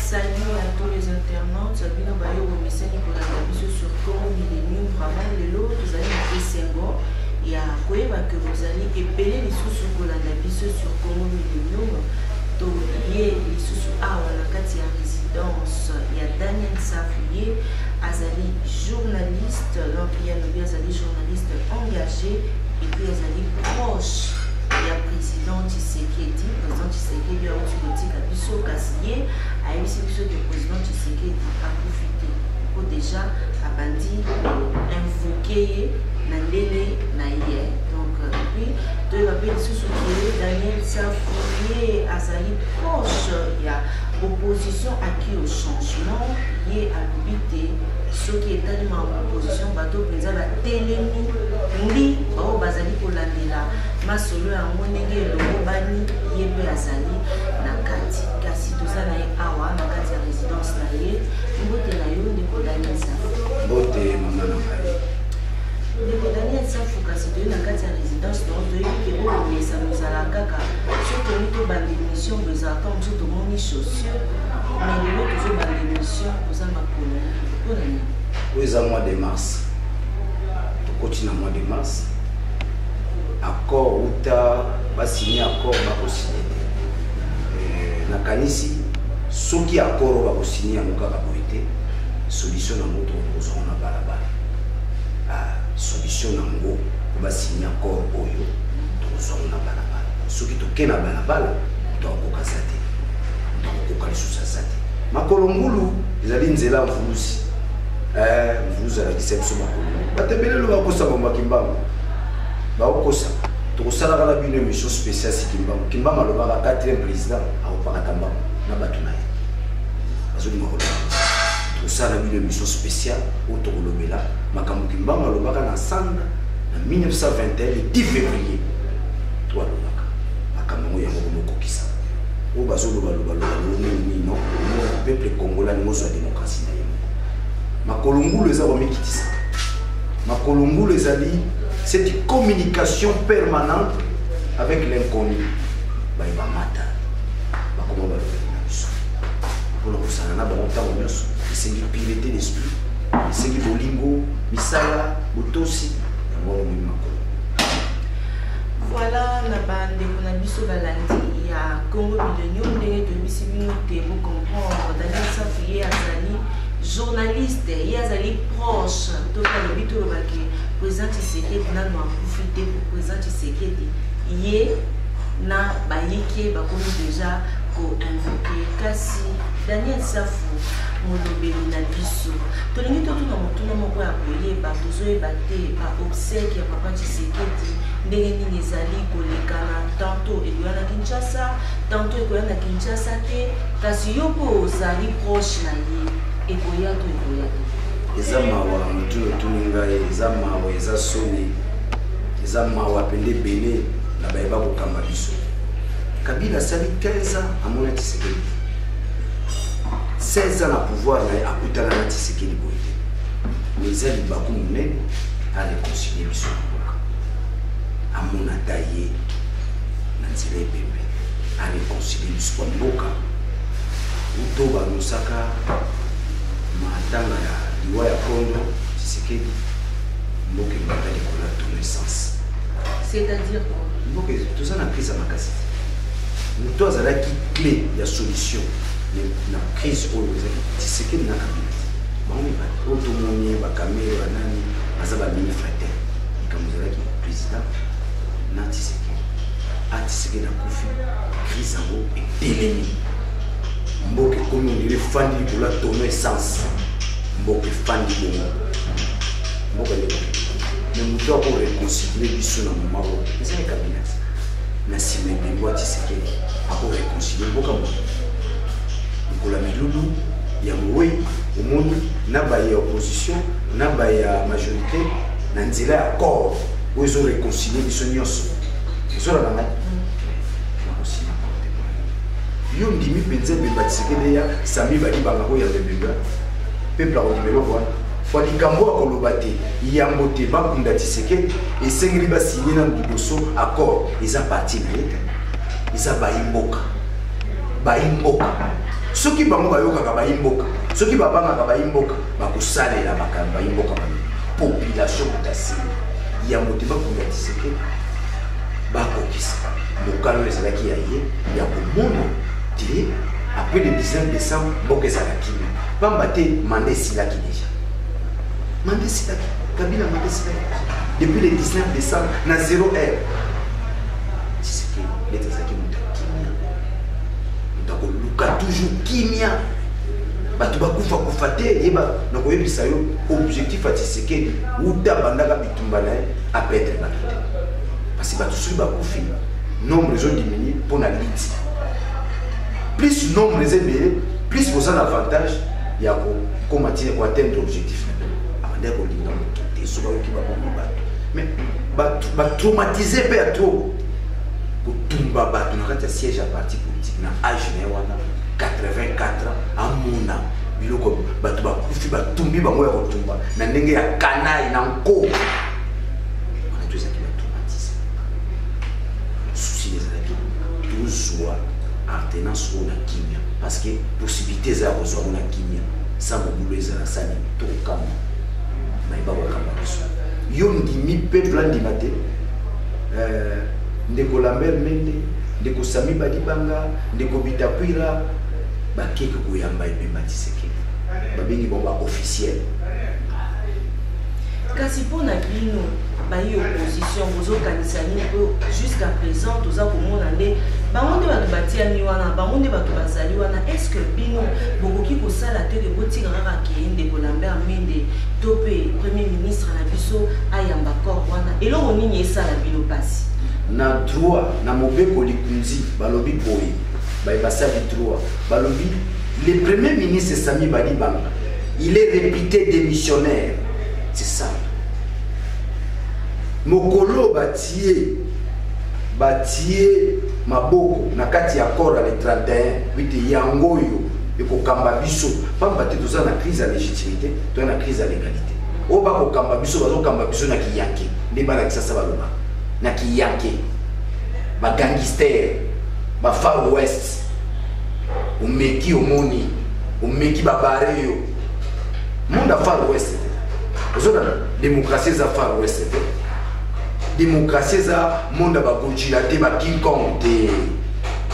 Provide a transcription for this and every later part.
Salut à tous les internautes, bino bayo bomesani kolanda biso sur Congo Millennium. Vraiment lelo tozali na esengo ya koyeba ke bozali ebele lisusu kolanda biso sur Congo Millennium. Toye lisusu awa na kati ya résidence ya Daniel Safu, ye azali journaliste, donc ye alobi azali journaliste engagé et puis azali proche ya président Tshisekedi. Président Tshisekedi auti kotika biso, kasi ye ayebisi biso ke président Tshisekedi akufi te, po déjà abandi koinvoquer ye na ndenge na ye. Donc et puis toyeba mpe lisusu ke Daniel Safu ye azali proche ya opposition acquis au changement. Ye alobi te soki etali makambo opposition, bato mpenza batelemi ndi baoyo bazali kolandela masolo yango ndenge elongo bani, ye mpe azali na kati. Kasi toza na ye awa na kati ya résidence na ye. Mbote na yo, ndeko Daniel Safu. Mbote, mama na ngai. Ndeko Daniel Safu, kasi toye na kati ya résidence na yo, toyebi ke oyo mesano ezala kaka soki tolingi tobanda émission bo ezalaka mosusu tomoni chaussure, mais lelo tozobanda émission oza makolo, mpona nini? Oyo eza mois de mars, tokoti na mois de mars. Accord uta basigner accord, bakosigner te. Nakanisi soki accord oyo bakosigner yango kaka boye te, solution nango tokozwango na balabala. Solution nango po basigner accord oyo, tokozwango na balabala. Soki toke na balabala, moto akokoka aza te, moto akokoka lisusu aza te. Makolo ngulu ezali nzela ya mvuluzi. Mvuluzi alakisa biso makolo ngulu. Bato ebele lo bakosa bomba Kimbangu, bakokosa. Tokosalaka na bino émission spéciale si Kimbangu. Kimbangu alobaka quatrième président akopakata mbangu na bato na ye bazolinga koloba. Tokosala na bino émission spéciale oyo tokolobela makambo Kimbangu alobaka na Sanda na 1921, le 10 février. To alobaka makambo yango, yango komokokisa oyo bazolobaloba nini nini. Non, peuple congolais alingi ozwa démocratie na ye moko. Makolo ngulu eza komikitisa, makolo ngulu ezali cette communication permanente avec l'inconnu. Bayeba mata bakoma balobeli na biso mpona kosala na bango ntango nyonso. Esengi pureté d'esprit, esengi bolingo, misala, botosi. Yango wana omoni makolo. Voilà, na bandeko na biso balandi ya Congo Millennium, ndenge toyebisi bino te, bocomprendre Daniel Safu ye azali journaliste, ye azali proche. Toki alobi, tolobaki président Tshisekedi nano akufi te, po président Tshisekedi ye na bayike bakomi déjà koinvoquer. Kasi Daniel Safu, molobeli na biso, tolingi totuna motuna moko ya koyeba. Tozoyeba te baobsèques ya papa Tshisekedi ndenge nini ezali kolekana. Tantôt ekoya na Kinshasa, tantôt ekoya na Kinshasa te. Kasi yo mpo ozali proche na ye, ekoya to ekoya te? Eza mawa motuna otuni ngai. Eza mawa, eza soni, eza mawa pende ebele na bayeba kokamba biso. Kabila asali 15 ans, amona Tshisekedi 16 ans na pouvoir na ye, akutana na Tshisekedi boye te. Mais eza libaku monene aréconcilier biso na mboka, amona ata ye na nzela ebembe, aréconcilier biso kwa mboka. Uto banosaka matanga ya liwa ya kondo Tshisekedi, mboka ebanda likolo ya tonneau essence. C'est-à-dire quoi? Mboka toza na crise ya makasi te. Moto azalaki clé ya solution na crise oyo ezalaki Tshisekedi na Kabila te, bango mibale oyo tomoni baKamerhe, banani, baza baministre te. Likambo ezalaki président na Tshisekedi. A Tshisekedi akufi, crise yango etelemi, mboka ekomi on dirait efandi likolo ya tonneau essence. Mboka efandi bongo, mboka ndeko. Mais moto akoréconcilier biso na moma oyo eza ye Kabila te. Na nsima ebembo ya Tshisekedi, akoréconcilier mboka moto lokola milulu ya mowei. Omoni na baye ya opposition na baye ya majorité na nzela ya accord oyo ezoréconcilier biso nyonso. Ozolanda ngai, nakosina accord te. Yo ndimi mpenza ebemba Tshisekedi ya sami balibanga koyamba ebemba, peuple akondima eloko wana? Fwa likambo oyo akoloba te yambo te bakunda Tshisekedi, esengeli basigner nanu liboso accord. Eza parti na ye te, eza bayi mboka, bayi mboka. Soki bango bayokaka bayi mboka, soki babangaka bayi mboka, bakosalela makambo bayi mboka balobi. Population moto asengi ya moto bakunda Tshisekedi bakokisa mokano ezalaki ya ye ya komona te après le 19 décembre mboka ezala kimia, pamba te mandat esilaki déjà. Mandat esilaki, Kabila mandat esilaki depuis le 19 décembre na 0 heure. Tshisekedi neti azalaki moto ya kimia, moto akoluka toujours kimia, bato bakufa kufa te. Yeba nakoyebisa yo, objectif ya Tshisekedi uta bandaka bitumba na ye, aperdre bato te, parce que bato soki bakufi, nombre ezodiminue. Mpo na liti, plus nombre eza ebele, plus boza na avantage ya kokoma ntina koatteindre objectif na bino. Abandaki kolinga moto te so bayoki babomi bato, mais batraumatise mpe ya trop kotumba bato na kati ya siège ya parti politique na age na ye wana, 84 ans. Amona biloko, bato bakufi, batumbi bango ya kotumba na ndenge ya kanai na nko wana. To ezalaki batraumatisme. Souci ezalaki tozwa alternance oyo na kimia, parce que possibilité eza ya kozwa ngo na kimia sa mobulu ezala sa nini. Tokokamba bayeba kokamba biso. Yo ndimi peuple andima te. Ndeko Lambert Mende, ndeko Sami Badibanga, ndeko Bitakwira bakeki koyamba ebemba Tshisekedi, babengi bango baofficiel. Kasi mpo na bino bayi opposition, bozokanisa nini? Mpo jusqu'à présent toza komona nde bango nde bato batiami wana, bango nde bato bazali wana. Est ce que bino bokoki kosala te ke botika kaka ke ndeko Lambert Mende to mpe premier ministre na biso ayamba corps wana? Eloko nini esala bino mpasi? Na droit, na mobeko likunzi, balobi boye, baye basali droit balobi: le premier ministre Sami Badibanga, il est réputé démissionnaire. C'est ça. Mokolo batie maboko na kati ya corps ya le 31 wite, yango oyo ekokamba biso, pamba te toza na crise ya légitimité, toza na crise ya légalité. Oyo bakokamba biso, bazokamba biso na kiyanke. Nde bana Kisasa balobaka na kiyanke, bagangster, bafar west. Omeki, omoni, omeki, babare yo. Monde ya far west te. Ozolanda, démocratie eza far west te. Démocratie eza monde ya baGodzilla te, baKing Kong te.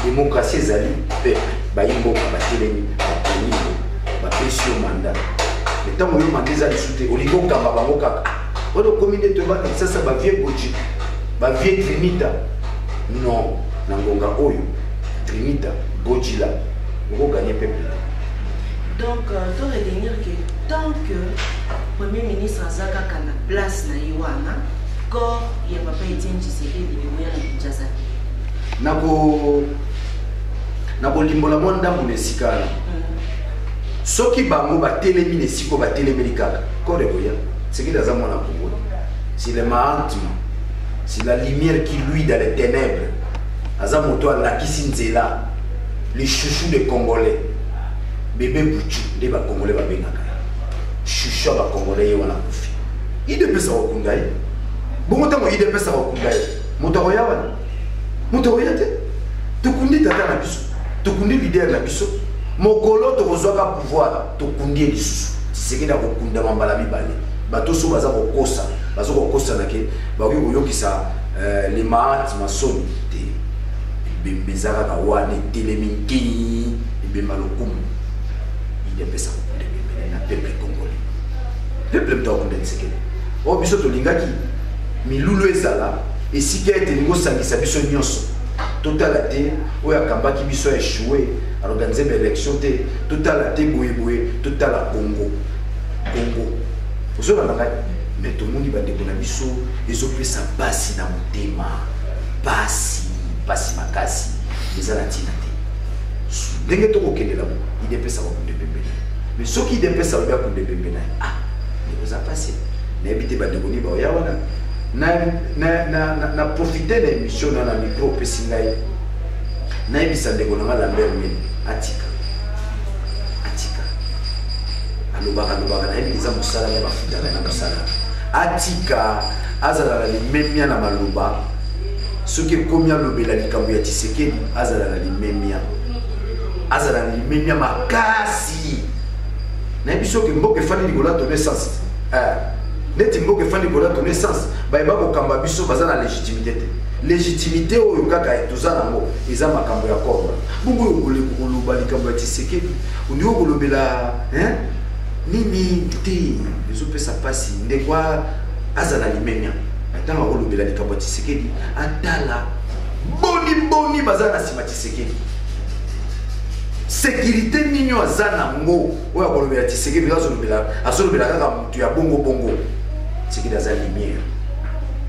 Démocratie ezali peuple, bayi mboka batelemi, baponi yo, bapesi yo mandat. Mais ntango yo mandat eza lisu te, olingi okamba bango kaka wana, okomi nde toyebaka Kisasa, bavieux Goji, bavieux Trinita. Non, na ngonga oyo, Trinita, Godzilla okoganye peuple te. Donc to retenir que tant que premier ministre aza kaka na place na ye wana, corps ya papa Etienne Tshisekedi ekoya na Kinshasa te? Nakolimbola mwa ndambo na esika wana. Soki bango batelemi na esika oyo batelemeli kaka, corps ekoya. Tshisekedi aza mwana Kongo. C'est le Mahatma, c'est la lumière qui luit dans les ténèbres. Aza moto alakisi nzela, le chouchou de Congolais, bébé Buchu nde bacongolais babengaka ye, chouchou ya bacongolais. Ye wana akufi, UDPS akokunda ye. Bongo ntango UDPS akokunda ye, moto akoya wana? Moto akoya te. Tokundi tata na biso, tokundi leader na biso. Mokolo tokozwaka pouvoir, tokundi ye lisusu. Tshisekedi akokundama mbala mibale. Bato so baza kokosa, baza kokosana ke bakoki koyokisa le Mahatma soni te. Ebembe eza kaka wana, etelemi nkei, ebemba lokumu. UDPS akokunda ebembe na peuple congolais. Peuple moto akokunda Tshisekedi. Oyo biso tolingaki milulu ezala esika ete elingi osangisa biso nyonso. Totala te oyo akambaki biso aéchoué, aorganize baélection te. Totala te boyeboye, totala Congo. Congo, ozolanda ngai? Mais tomoni bandeko na biso, ezopesa pasi na motema, pasi, pasi makasi. Eza na ntina te ndenge tokokendela bo UDPS akokunde pembe na ye. Mais soki UDPS alobi akunde pembe na ye, ah, ndeko, eza pasi. Nayebi te bandeko nini baoya wana. Na profite na émission na micro opesi ngai, nayebisa ndeko na nga Lambert Mende atika, atika. Alobaka, alobaka, nayebi eza mosala ya bafutaka na mosala. Atika, azala na limemia na maloba. Soki ekomi alobela likambo ya Tshisekedi, azala na limemia. Azala na limemia makasi. Nayebi soki mboka efandi likolo ya tonne essence. Eh, neti mboka efandi likolo ya tonne essence, baye bakokamba biso baza na légitimité te. Légitimité oyo kaka toza nango eza makambo ya corps wana. Bongo oyo koleka koloba likambo ya Tshisekedi, ondimi kolobela hein? Nini te, ezopesa mpasi. Ndeko azala limemia ntango akolobela likambo ya Tshisekedi, atala boni boni baza na nsima Tshisekedi. Sécurité nini oyo aza nango oyo akolobela Tshisekedi? Azolobela kaka motu ya bongo bongo. Tshisekedi aza lumière,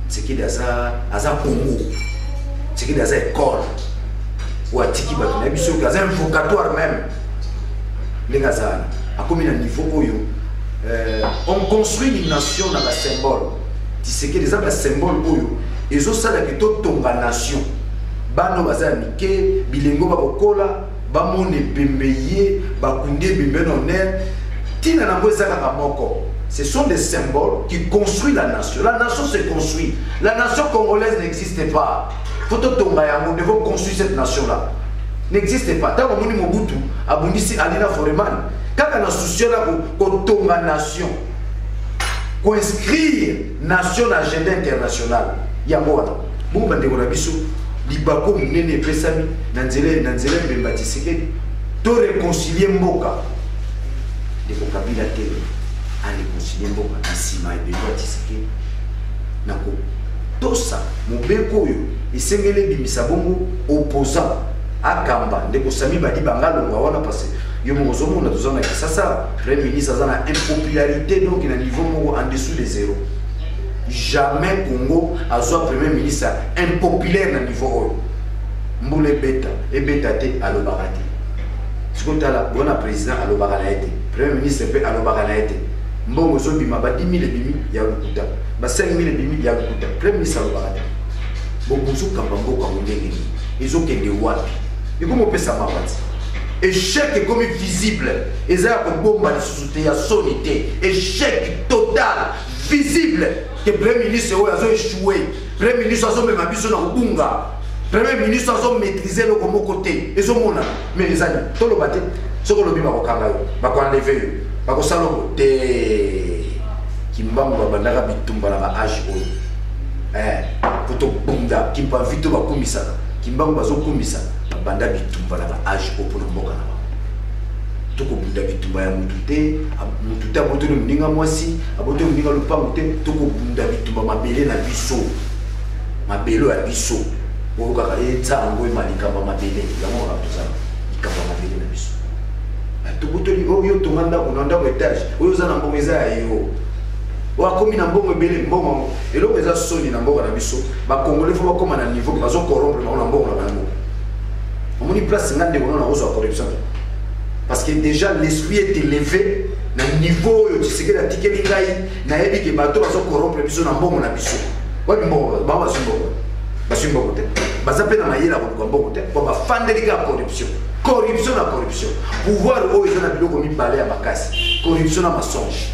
Tshisekedi aza Congo, Tshisekedi aza école oyo atiki bato na biso, oyo aza invocatoire même. Ndenge aza wana, akomi na niveau oyo on construit une nation na basymbole. Tshisekedi eza basymbole oyo ezosalaka totonga nation. Bana baza ya mike, bilengo bakokola, bamona ebembe ye, bakundi ebembe na honneur. Ntina nango eza kaka moko: ce sont des symboles qui construisent la nation. La nation se construit. La nation congolaise n'existe pas, faut totonga yango. Nous devons construire cette nation là n'existe pas. Ntango omoni Mobutu abundisi Alina Foreman, kaka na souci na kotonga nation, koinscrire nation na agenda international, yango wana. Bongo bandeko na biso, libako monene epesami na nzela Mbemba Tshisekedi, to réconcilier mboka. Ndeko Kabila te aréconcilier mboka na nsima ebemba ya Tshisekedi na kotosa mobeko oyo esengeli ebimisa bongo opposant akamba. Ndeko Sami Badibanga alongwa wana, parce yo moko ozomona toza na Kisasa, premier ministre aza na impopularité, donc na niveau moko en dessous de zéro. Jamais Congo azwa premier ministre impopulaire na niveau oyo. Mbula ebeta ebeta te, alobaka te. Sikoyo tala bona président alobaka na ye te, premier ministre mpe alobaka na ye te. Mbongo ezobima, ba 10 000 ebimi ya lokuta, ba 5 000 ebimi ya lokuta, premier ministre alobaka te. Bozokamba mboka yango ndenge nini? Ezokende wapi? Ekomi opesa mawa ti échec ekomi visible, eza ya kobomba lisusu te, ya soni te. Échec total visible ke premier ministre oyo azo échoué, premier ministre azomema biso na kobunga, premier ministre azomaîtrise eloko moko te, ezomonana. Mais ezali toloba te, soki olobi bakokanga yo, bakoenlever yo, bakosala oko te. Kimbangu babandaka bitumba na baage oyo po tobunda. Kimpa Vito bakumisaka Kimbangu, bazokumisa, babanda bitumba na baage oyo mpona mboka na bango. Tokobunda bitumba ya mutu te, mutu te abotoli moninga mwasi, abotoli moninga lupango te. Tokobunda bitumba mabele na biso, mabele ya biso oyo kaka etsa yango ema likambo ya mabele. Yango kaka tozala likambo ya mabele na biso. Tobotoli oyo, tonga ndako na ndako étage oyo, oza na mbongo eza ya yo, oyo akomi na mbongo ebele. Mbongo eloko eza soni na mboka na biso. Bakongolais faut bakóma na niveau bazocorrompre bango na mbongo na bango. Omoni place nga ndeko nona kozwa corruption te, parce que déjà l'esprit est élevé na niveau oyo Tshisekedi atikeli ngai. Nayebi ke bato bazocorrompre biso na mbongo na biso, wapi mbongo bango bazwi? Mbongo bazwi mbongo te, baza mpe na mayele ya koluka mbongo te, po bafandeli kaka corruption, corruption na corruption. Pouvoir oyo eza na biloko mibale ya makasi: corruption na mensonge,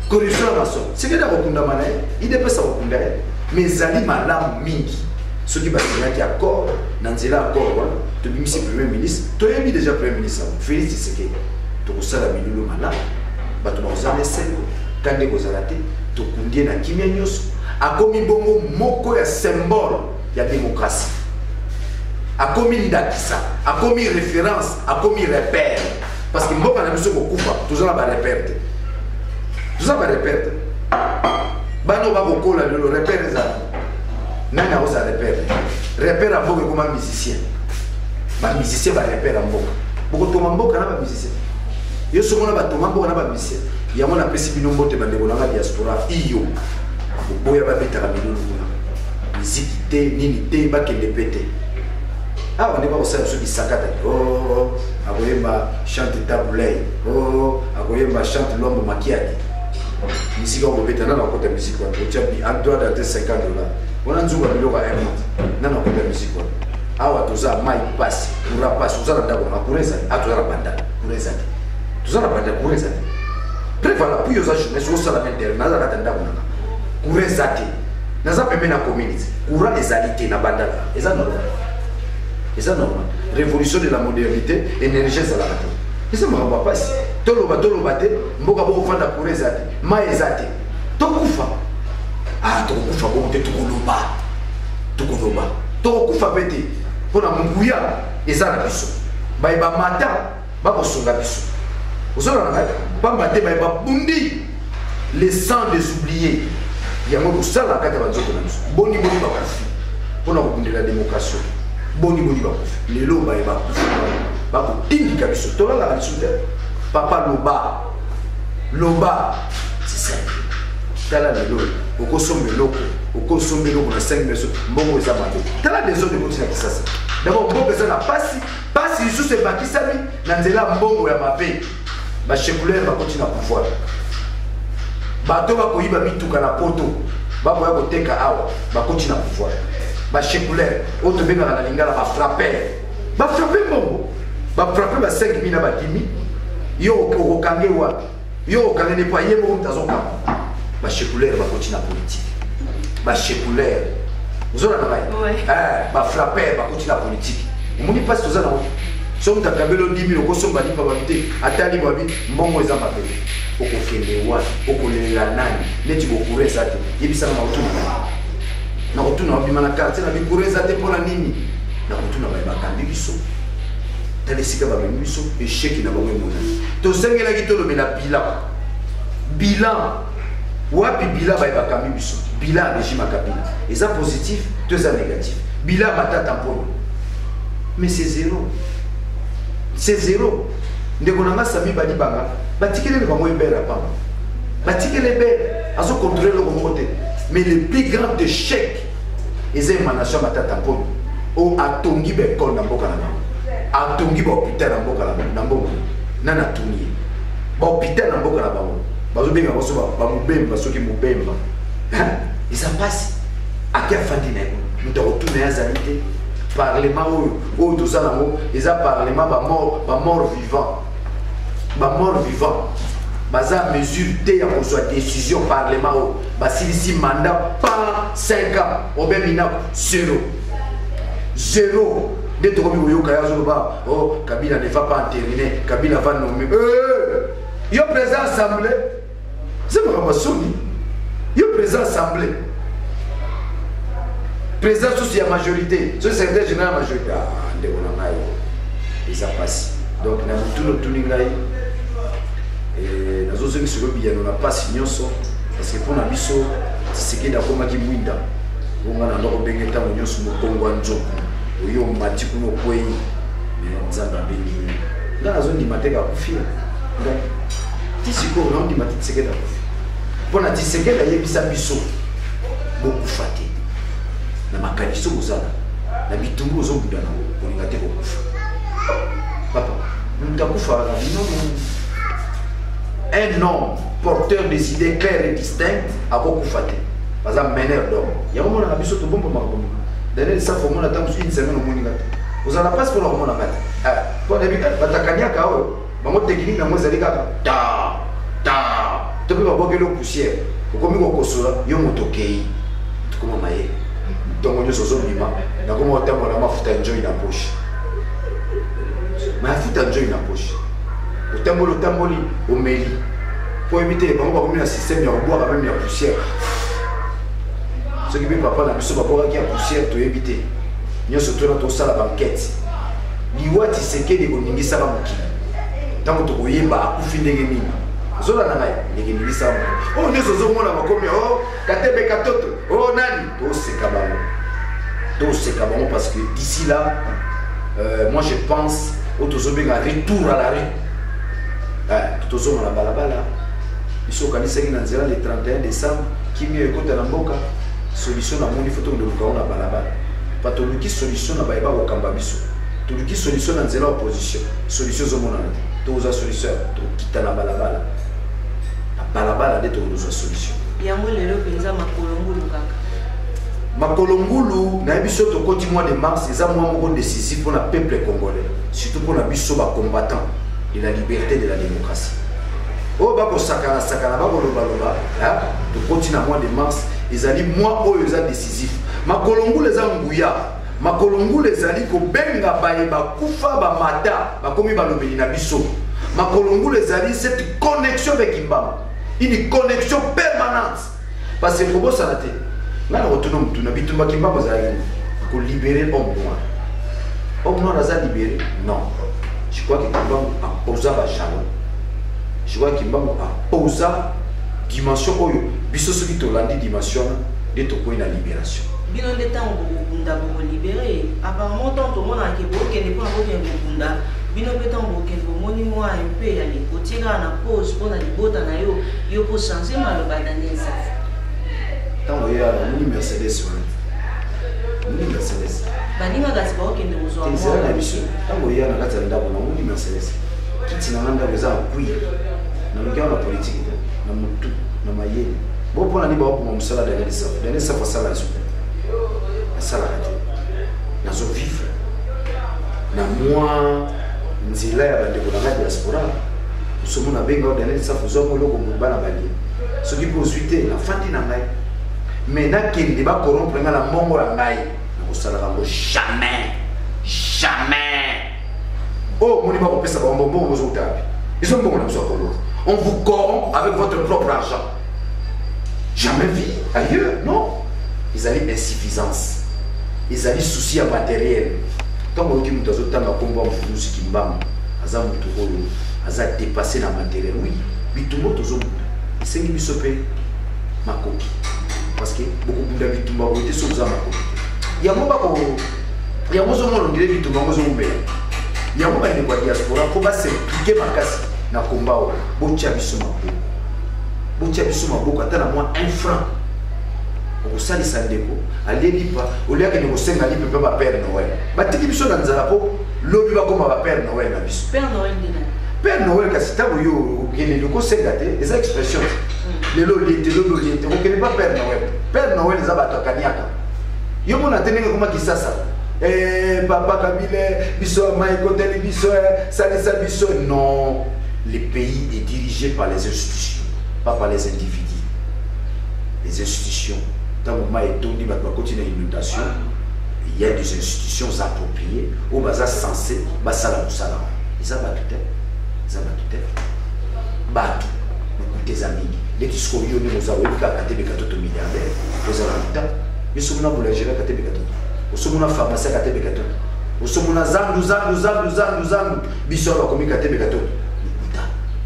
corruption na mensonge. Tshisekedi akokundama na ye, UDPS akokunda ye, mais ezali malamu mingi soki basignaki accord. Na nzela ya accord wana tobimisi premier ministre. Toyebi déjà premier ministre yango, Félix Tshisekedi. Tokosala milulu malamu, bato bakozala esengo, kande kozala te. Tokundi ye na kimia nyonso. Akomi bongo moko ya symbole ya démocratie, akomi ndakisa, akomi référence, akomi repère, parce que mboka na biso kokufa, toza na barepère te, toza na barepère te. Bana oyo bakokola lelo, repère ezala nani? Akozala repère? Repère ya mboka ekoma musicien, bamusicien barepère ya mboka. Bokotonga mboka na bamusicien? Yo songo na batonga mboka na bamusicien. Yango napesi bino mbote, bandeko nanga diaspora. Iyo boboya babetaka milulu kuna, miziki te, nini te, bakende mpe te. Awa nde bakosala biso bisakata. Oh, akoyemba chante Tabu Ley, oh, akoyemba chante Lombo Makiadi. Misiki akobeta nana akota misiki wana, otya droit d'entrée 50 $, wana nzungu ya biloko ya m nana akota misiki wana. Awa toza mai pasi, courant pasi. Oza na ndako nanga, courant ezali. A toza na Bandala, courant eza te. Toza na Bandala, courant eza te. Preuve à l'appui, oza journaliste, osala internet. Naza kata ndako nanga, courant eza te. Naza pembe na community, courant ezali te na Bandala. Eza normal? Eza normal? Révolution de la modernité, énergie ezalaka te. Eza makambo ya pasi. Toloba toloba te, mboka bokofanda courant eza te, mai eza te. Tokufa. Ah, tokokufa bongo te, tokoloba. Tokoloba. Tokokufa mpe te. Mpo na nguya eza na biso. Baye bamata bakosunga biso. Ozolanda ngai? Pamba te baye babundi le sang des oubliés. Yango kosala kati ya banzoto na biso. Boni boni bakufi mpo na kobundela démocratie. Boni boni bakufi. Lelo baye bakufi bakotindika biso. Tolalaka lisusu te. Papa loba. Loba. C'est ça. Tala lelo okosomba eloko, okosomba eloko na 5 meso, mbongo eza mabe. Tala desordre ekoti na Kisasa. D'abord mbongo eza na pasi, pasi lisusu ebakisami na nzela ya mbongo ya mabe. Ba chekuleur bakoti na pouvoir. Bato bakoyiba mituka na poto, bakoya koteka awa, bakoti na pouvoir. Ba chekuleur oyo tobengaka na lingala ba frappeur. Ba frappe mbongo, ba frappe ba 5000 na ba 10000. Yo okokange wapi? Yo okange ne po ye moko moto azokanga. Ba chekuleur bakoti na politique. Ba chekuleur. Ozolanda ngai? Eh, ba frappeur bakoti na politique. Omoni mpasi toza nango. So moto akabeli yo 10 000 okosomba lipa babi te, atali babi mbongo eza mabe. Okokende wapi? Okolelela nani? Neti bokura eza te. Yebisaka na kotuna. Na kotuna obima na quartier na bikura eza te mpona nini? Na kotuna baye bakambi biso. Tala esika bamemi biso, échec na bango emonani. Tosengelaki tolobela bilan. Bilan. Wapi bilan baye bakambi biso? Bilan ya régime ya Kabila. Eza positif to eza négatif? Bilan ya Matata Mponyo. Mais c'est zéro. C'est zéro. Ndeko na nga Sami Badibanga, batikeli bango ebele pamba. Batikeli ebele, azo contrôler eloko moko te. Mais le plus grand échec eza émanation ya Matata Mponyo. Oyo atongi ba école na mboka na bango. Atongi ba hôpital na mboka na mboka. Nani atongi ye? Ba hôpital na mboka na bango. Bazobenga bango so ba mobemba, soki mobemba. Hein? Eza pasi. Ake afandi na ye. Moto akotuna ye azali te. Parlement oyo, oyo toza nango, eza parlement ba mort, ba mort vivant. Ba mort vivant. Baza mesure te ya kozwa décision parlement oyo. Basilisi mandat par 5 ans. Robert Minaku, zéro. Zéro. Nde tokomi koyoka ye azoloba, oh, Kabila ne va pas entériner, Kabila va nommer. Yo président assemblée, c'est makambo ya soni. Yo président assemblée, président susu ya majorité, soki secrétaire général ya majorité, ah, ndeko na ngai, eza pasi. Donc na motuna otuni ngai, nazozongisa sikoyo biyano na pasi nyonso, parce que mpo na biso Tshisekedi akomaki mwinda. Bonga na ndako benge ntango nyonso mokongo ya nzoku oyo omati kuna okwei, mais Nzambe abengi ye. Nga nazondima te kakufi ngai ti sikoyo naondima te Tshisekedi akufi. Mpo na Tshisekedi ayebisa biso bokufa te na makanisi bozala na bitumbu ozobunda nango, kolinga te kokufa. Papa, moto akufaka na bino. Un homme porteur des idées claires et distinctes akokufa te. Baza meneur d'homme. Yango monaka biso tobombamaka bombama. Daniel Safo omona ata mosusu une semaine omoni nga te. Ozala mpasi mpona komona nga te. Mpo nayebi kaka batakaniaka oyo bango technique nango ezali kaka ta ta to mpe babwakeli yo poussière okomi kokosola yo moto okei. Tokoma mayele ntongo nyonso ozobima nakoma kotambola mafuta ya njoi na poche. Mafuta ya njoi na poche. Otamboli otamboli omeli. Po oyebi te bango bakomi na système ya kobwaka meme ya poussière. Soki mpe papa na biso babwakaki ya poussière toyebi te. Nyonso tona tosala ba enquête. Liwa Tshisekedi ekoningisaka mokili. Ntango tokoyeba akufi ndenge nini. Ozolanda ngai ndenge eningisaka mokili. Oyo nyonso ozomona bakomi oh Katebe Katoto, oh nani, toseka bango. Toseka bango parce que d'ici là, moi je pense oyo tozobenga retour à la rue. Tozonga na balabala. Biso okanisaki na nzela le 31 décembre, kimia ekota na mboka, solution na moni faut toluka na balabala. Pa toluki solution na bayeba kokamba biso. Toluki solution na nzela opposition. Solution ezomonana te. Tozwa solution, tokita na balabala. Na balabala nde tokozwa solution. Yango lelo mpenza makolo ngulu kaka. Makolo ngulu nayebi so tokoti mois de mars eza mois moko décisif mpona peuple congolais, surtout mpona biso ba combattants de la liberté de la démocratie. Oyo bakosakana sakana bakolobaloba, tokoti na mois de mars ezali mois oyo eza décisif. Makolo ngulu eza nguya. Makolo ngulu ezali kobenga baye bakufa bamata bakomi balobeli na biso. Makolo ngulu ezali cette connexion avec Kimbangu, une connexion permanente. Parce que kobosana te, ngai na kotuna motuna bitumba Kimbangu ezalaki kolibere homme noir. Homme noir aza libéré? Non. Je crois que Kimbangu aposa bajalon. Je crois que Kimbangu aposa dimension oyo biso soki tolandi dimension wana nde tokoyi na libération. Bino nde ntango bokobunda bokolibere. Apparemment ntango tomonaka ke bokende mpona bokende kobunda, bino mpe ntango bokende bomoni mwa mpe ya otie kaka na pause mpona libota na yo, yo mpo change maloba. Daniel Safu, ntango ye namoni Mercedes wana, namoni Mercedes. Baninga kasi baokende kozwa. Ezala na biso. Ntango oya na kati ya ndako, namoni Mercedes, kiti na nga ndako eza na cuir. Naluki awa na politike te, na motu na mayele bo mpona nini baokoma mosala. Daniel Safu, Daniel Safu asala liso te, asalaka te. Nazovivre na mwa nzela ya bandeko na ngai diaspora. Osomona abenga o Daniel Safu, ozwanga eloko bana balie. Soki mpe ozwi te, nafandi na ngai. Mais nakende bacorrompre ngai na mbongo ya ngai, nakosalaka yango jamais, jamais. Oyo omoni bakopesa bango mbongo, bozouta wapi? Eza mbongo na biso ya Kongo. On vous corrompt avec votre propre argent. Jamais vu ailleurs, non. Ezali insuffisance, ezali souci ya matériel. Ntango oyoki moto azotanga nkombo ya Mvuluzi Kimbangu, aza moto oyo aza dépassé na matériel. Oui, bitumba tozobunda esengi biso mpe makoki, parce que bokobunda bitumba boye te soki oza makoki te. Yango bako yango ozomona ondire bitumba yango ezowumela. Yango bandeko ya diaspora mpo bas'impliquer makasi na komba oyo. Botya biso maboko, botya biso maboko ata na mwa 1 franc. Okosalisa ndeko alie lipa, oliakende kosenga lipa mpe bapère Noël batiki biso na nzala mpo lobi bakóma bapère Noël na biso. Père Noël nde nani? Père Noël, kasi ntango yo okende kosenga te, eza expression te. Lelo olie te, lobi olie te, okende pa père Noël. Père Noël eza bato akaniaka. Yo mona te ndenge ekoma Kisasa. Papa Kabila, biso ama ekoteli biso, salisa biso. Non, le pays est dirigé par les institutions, pas par les individus. Les institutions, ntango mai etondi, bato bakoti na inondation, il y a des institutions appropriées oyo baza censé basala mosala wana. Eza bato te, eza bato te. Bato lokuta eza mingi. Neti sikoyo yo ndenge oza, oyebi kaka Katebe Katoto milliardaire, ozala lokuta. Yo somona boulangerie Katebe Katoto, osomona pharmacie Katebe Katoto, osomona zandu, zandu, zandu, zandu, zandu. Biso awa bakomi Katebe Katoto, lokuta.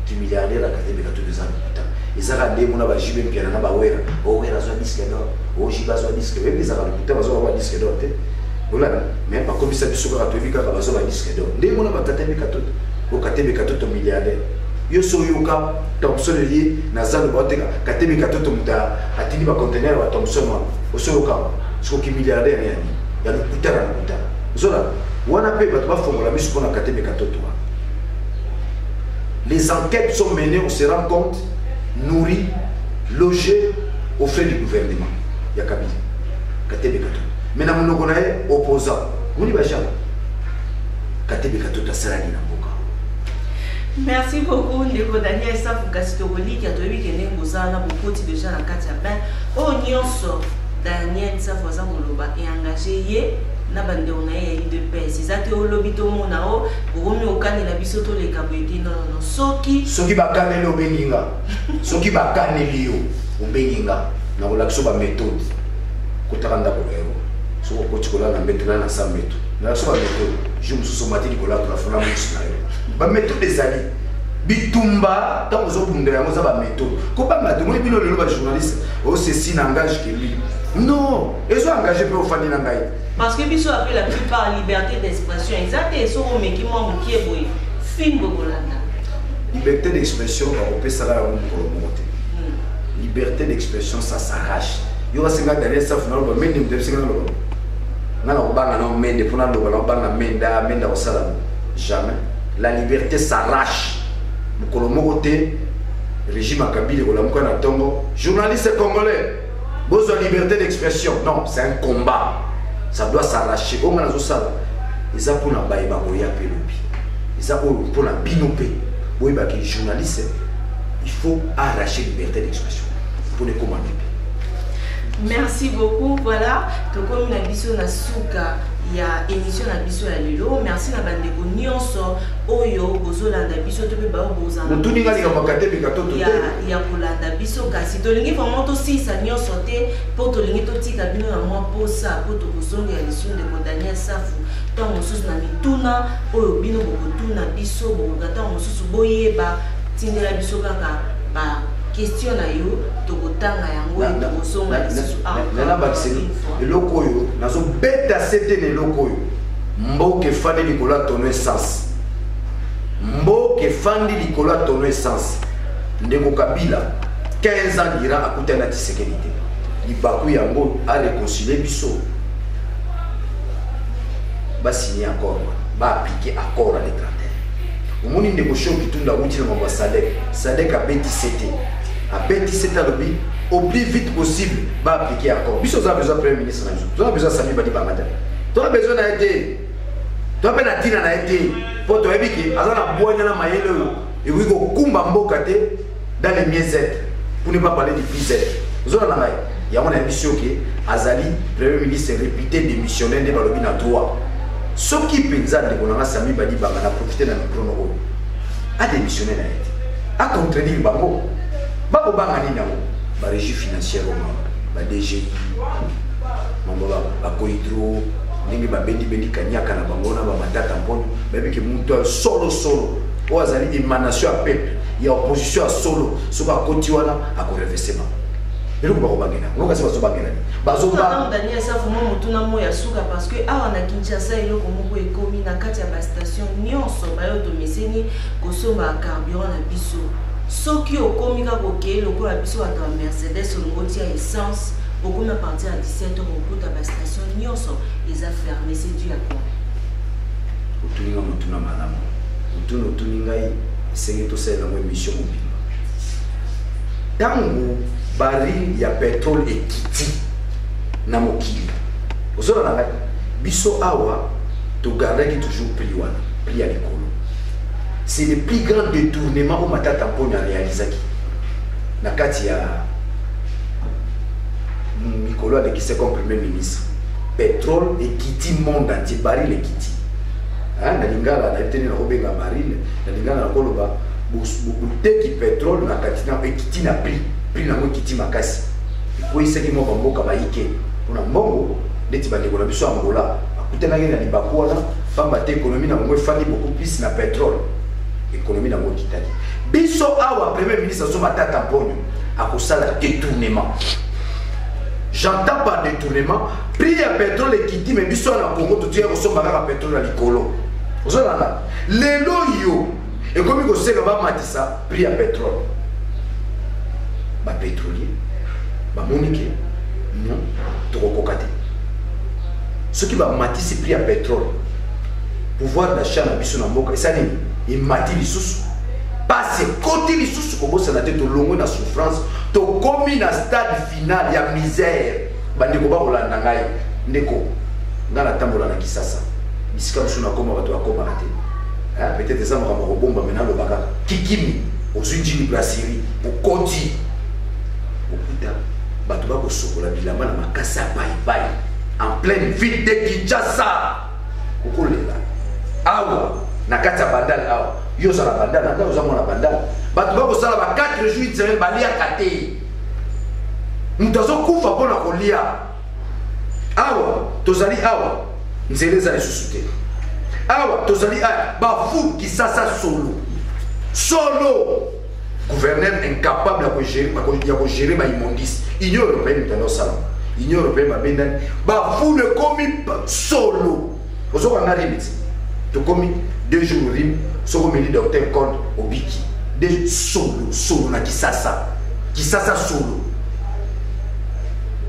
Ki milliardaire ya Katebe Katoto eza lokuta. Ezaka nde mona baJB Mpiana na bawera. Owera azwa disque d'or, oJB azwa disque, oyebi ezaka lokuta. Bazwa ba disque d'or te, olanda. Mais bakomisa biso kaka, toyebi kaka bazwa ba disque d'or. Nde mona baKatebe Katoto, oKatebe Katoto milliardaire. Yo so oyoka Thomson eye na zando baoteka, Katebe Katoto moto atindi baconteneur ya baThomson wana, osoyoka soki milliardaire yani ya lokuta na lokuta. Ozola wana mpe bato bafongola miso mpona Katebe Katoto wana. Les enquêtes sont menées, on se rend compte, nourri, logé aux frais du gouvernement ya Kabila, Katebe Katoto. Mais na monoko na ye, opposant moni bajama Katebe Katoto asalaki na mboka. Merci beaucoup, ndeko Daniel Safu. Kasi tokolikia, toyebi ke ndenge bozala na bokoti deja na kati ya bain oyo nyonso Daniel Safu aza koloba, eengage ye na bandeko na ye ya UDPS. Eza te olobi tomona o okomi okanela biso, toleka boye te. Non, non, non. Soki Soki bakaneli, obengi nga. Soki bakaneli yo, obengi nga, nakolakisa baméthode. Kotaka ndako na yo, soki okoti kolala na mbeto, lala na sa mbeto, nalakisa baméthode. Jour mosusu omati likolo ya plafond na mosi na yo. Baméthode ezali bitumba. Ntango ozobunda yango, eza baméthode. Kobanga te. Omoni bino lelo bajournaliste, ceci n'engage que lui. Non, ezo engage mpe ofandi na ngai. Parce que biso ape la plupart, liberté d'expression eza te. Soki omeki mwa mokie boye, fimbo kolanda. Liberté d'expression bakopesaka yango mokolo moko te. Liberté d'expression, ça s'arrache. Yo basenga Daniel Safu naloba, Mende moto abisenga naloba, nga na kobanga na Mende mpo naloba, na kobanga Menda, Menda kosala jamais. La liberté s'arrache. Mokolo moko te régime ya Kabila ekolamuka na ntongo, journaliste congolais bozwa liberté d'expression. Non, c'est un combat, ça doit s'arracher. Oyo nga nazosala eza mpona bayeba koya mpe lobi, eza oyo mpona bino mpe boyebaki journaliste, il faut arracher liberté d'expression mpona ekoma lobi. Merci beaucoup. Voilà, tokomi na biso na suka. Ya émission na biso ya lelo. Merci na bandeko nyonso oyo bozolanda biso to mpe bao bozala Motuni nga likambo akademika to ya, te. Ya kolanda biso, kasi tolingi vraiment tosilisa nyonso te mpo tolingi totika bino na mwa posa, mpo tokozongela lisusu ndeko Daniel Safu ntango mosusu na mituna oyo bino bokotuna biso. Bokoka ntango mosusu boyeba, tindela biso kaka ba question na yo, tokotanga yango, tokozonga lisusu. Nabakiseli eloko oyo nazobeta sete na eloko oyo: mboka efandi likolo ya tonneau essence, mboka efandi likolo ya tonneau essence. Ndeko Kabila, 15 ans durant, akutani na Tshisekedi te. Libaku yango aréconcilie biso, basigné accord wana, baappliqué accord à le 31. Omoni ndeko Shoki Tunda awuti na mambo ya SADC. SADC abeti sete, abeti sete, alobi au plus vite possible baappliqué accord. Biso oza besoin premier ministre na biso, toza besoin Sami Badibanga te, toza besoin na ye te, toza mpe na ntina na ye te, mpo toyebi ke aza na bwanya na mayele oyo ekoki kokumba mboka te dans le mieux-être, pour ne pas parler du plus-être. Ozona na ngai yango, nayebi soki ke azali premier ministre réputé démissionnaire nde balobi na droit. Soki mpenza ndeko na nga Sami Badibanga, na profite na micro oyo, adémissionne na ye te, acontredire bango. Bakobanga nini yango? Barégie financière oma ba DGI, mambo bacohydro, ndenge babendibendi kaniaka na bango na bamatata mpono, bayebi ke moto ya solosolo oyo azali émanation ya peuple, ya opposition ya solo, soki akoti wana akorenverser bango. Eloko bakobangela yango, kasi bazobangela nini? Bazobanga. Daniel Safu, mwa motuna mo ya suka, parce que awa na Kinshasa eloko moko ekomi na kati ya bastation nyonso bayo tomeseni kosomba carburant na biso. Soki okomi kaka, okei lokola biso bato ya Mercedes, olingi otia essence, okomi à partir ya 17 heures, okuta bastation nyonso eza fermé. C'est dû à quoi? Otuni nga motuna malamu. Motuna otuni ngai, esengeli tosalela yango émission mobimba. Ntango baril ya pétrole ekiti na mokili, ozona na ngai, biso awa togardaki toujours prix wana, prix ya likolo. C'est le plus grand détournement oyo Matata Mponi aréalisaki na kati ya mikolo alekisi comme premier ministre. Pétrole ekiti monde entier, baril ekiti. Na lingala nayebi te nini nakobenga baril na lingala. Nakoloba boteki pétrole na kati na ekiti na prix, prix nango ekiti makasi, ekweyisaki mwa bamboka bayike mpona mbongo, neti bandeko na biso ya Angola bakutanaki na libaku wana, pamba te économie na bango efandi beaucoup plus na pétrole. Économie nango ekitaki. Biso awa, premier ministre azo Matata Mponyo akosala détournement. J'entends par détournement, prix ya pétrole ekiti, mais biso na Congo totika kosomba kaka pétrole na likolo. Ozolanda lelo yo ekomi kosenga bamatisa prix ya pétrole. Bapétrolier bamoni ke non, tokokoka te. Soki bamatisi prix ya pétrole, pouvoir d'achat na biso na mboka esali nini? Emati lisusu, pasi ekoti lisusu. Kobosana te, tolongwe na souffrance, tokomi na stade final ya misère. Bandeko bakolanda ngai, ndeko ngai natambola na Kisasa, bisika mosusu nakoma bato bakomaka te. Peut-être eza makambo kobomba, me naloba kaka kikimi. Ozwi Njili Brasserie, okoti, okuta bato bakosokola bilamba na makasi ya paipai en pleine ville de Kinshasa, okolela. Awa na kati ya Bandal awa, yo ozala Bandal na ngai, oza mwana Bandal, bato bakosala ba 4 jours, 8 semaine, baliaka te. Moto azokufa mpo na kolia. Awa tozali awa, nzela eza lisusu te. Awa tozali awa, bafu Kisasa solo solo. Gouverneur incapable ya kogérer baimmondices. Union européenne, moto andosala Union européenne, babendani bafulu, ekomi solo. Ozokanga rhume ti tokomi 2 jours, rhume soki omeli docteur code, obiki de solo solo. Na Kisasa, Kisasa solo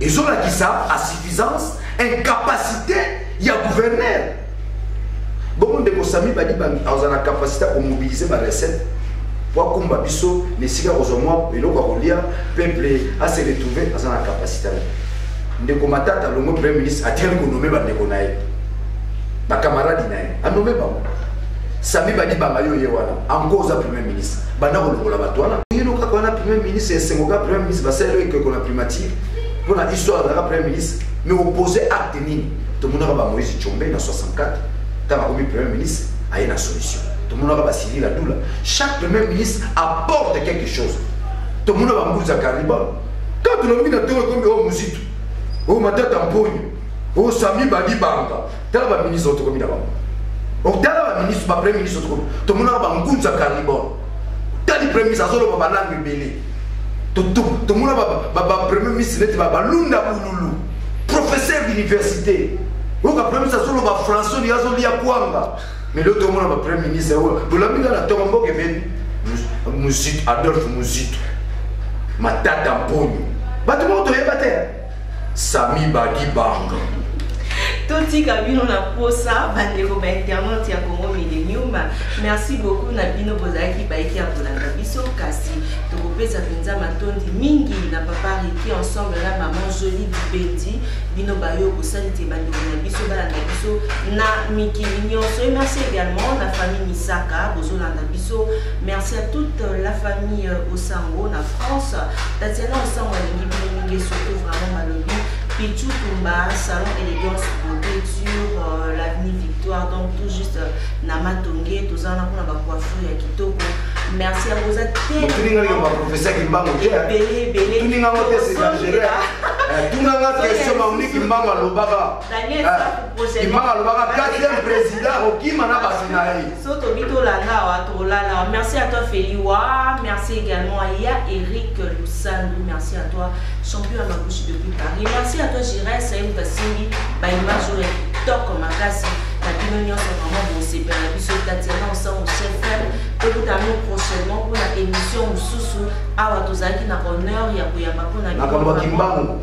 ezolakisa insuffisance, incapacité ya gouverneur. Bongo ndeko Sami Badibanga azala na capacité ya komobiliser barecette po akumba biso na esika kozwa mwa eloko ya kolia, peuple ase retrouve? Aza na capacité wana. Ndeko Matata longo premier ministre, atikali konommer bandeko na ye, bakamaradi na ye, anommer bango. Sami Badibanga, yo ye wana encore oza premier ministre, banda kolongola bato wana. Yino kaka wana premier ministre, esengo kaka premier ministre, basaleli ekeko na primature. Mpona histoire, azalaka premier ministre, mais opposé acte nini? Tomonaka bamoïse Tshombe na 64, ntango akomi premier ministre, aye na solution. Tomonaka baCyrille Adoula. Chaque premier ministre apporte quelque chose. Tomona bambuza Karl-i-Bond. Quand tolobi na ntongo, ekomi oyo Muzito, oyo Matata Mponyo, oyo Samy Badibanga. Tala baministre oyo tokomi na bango, otala baministre, bapremier ministre tokomi. Tomonaka bangunza Karl-i-Bond. Tali premier ministre azoloba balangue ebele. Tomona bapremier ministre neti balunda Bululu, professeur d'université. Oyoka premier ministre azoloba français, olingi azolia kwanga. Mais lelo tomona bapremier ministre oyo bolambinga na ntongo, mboka ebebi. Muzito, Adolphe Muzito, Matata Mponyo, bato moko toyeba te, Samy Badibanga. Totika bino na posa, bandeko bainternaute ya Congo Millennium. Merci beaucoup na bino bozalaki bayiki ya kolanda biso. Kasi tokopesa mpenza matondi mingi na papa Riki ensemble na mama Jolie Dibendi, bino bayo kosali te bandeko na biso balanda biso na mikili nyonso. Et merci également na famille Misaka bozolanda biso. Merci à toute la famille Osango na France. Tatiana Osango alingi bino mingi, surtout vraiment balobi Pichu Tumba, salon Élégance Beauté sur l'avenue Victoire, donc tout juste na Matonge, tozala mpona bacoiffure ya kitoko. Merci à boza. Tuninga baprofesseur Kimbangu te. Ebele ebele. Tuningango te, c'est dangereux. Tunanga question mauni. Kimbangu alobaka, Kimbangu alobaka quatrième président okima na bato na ye. So tobi tolanda awa, tolala. Merci à toi Feliwa, merci également à Ya Eric Lusandu, merci à toi champion Amabouchi depuis Paris, merci à toi Jires Saye Mutasimbi, baimage oyo ya kitoko makasi. Na bino nyonso vraiment bosepela na biso. Tatiana Osango chef, tokutana prochainement mpona émission mosusu. Awa tozalaki na honneur ya koyamba mpona makambo ya Kimbangu.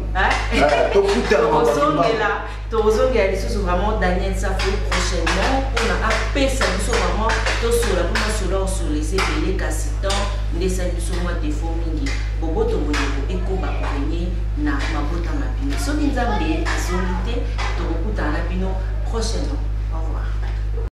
Tokutana. Tozongela, tozongela lisusu vraiment Daniel Safo prochainement mpona apesa biso vraiment tosola, mpona sola osola eza ebele, kasi temps nde esali biso mwa défaut mingi. Boboto, bolingo ekoba korégner na mabota mabino. Soki Nzambe azongi te, tokokutana na bino prochainement.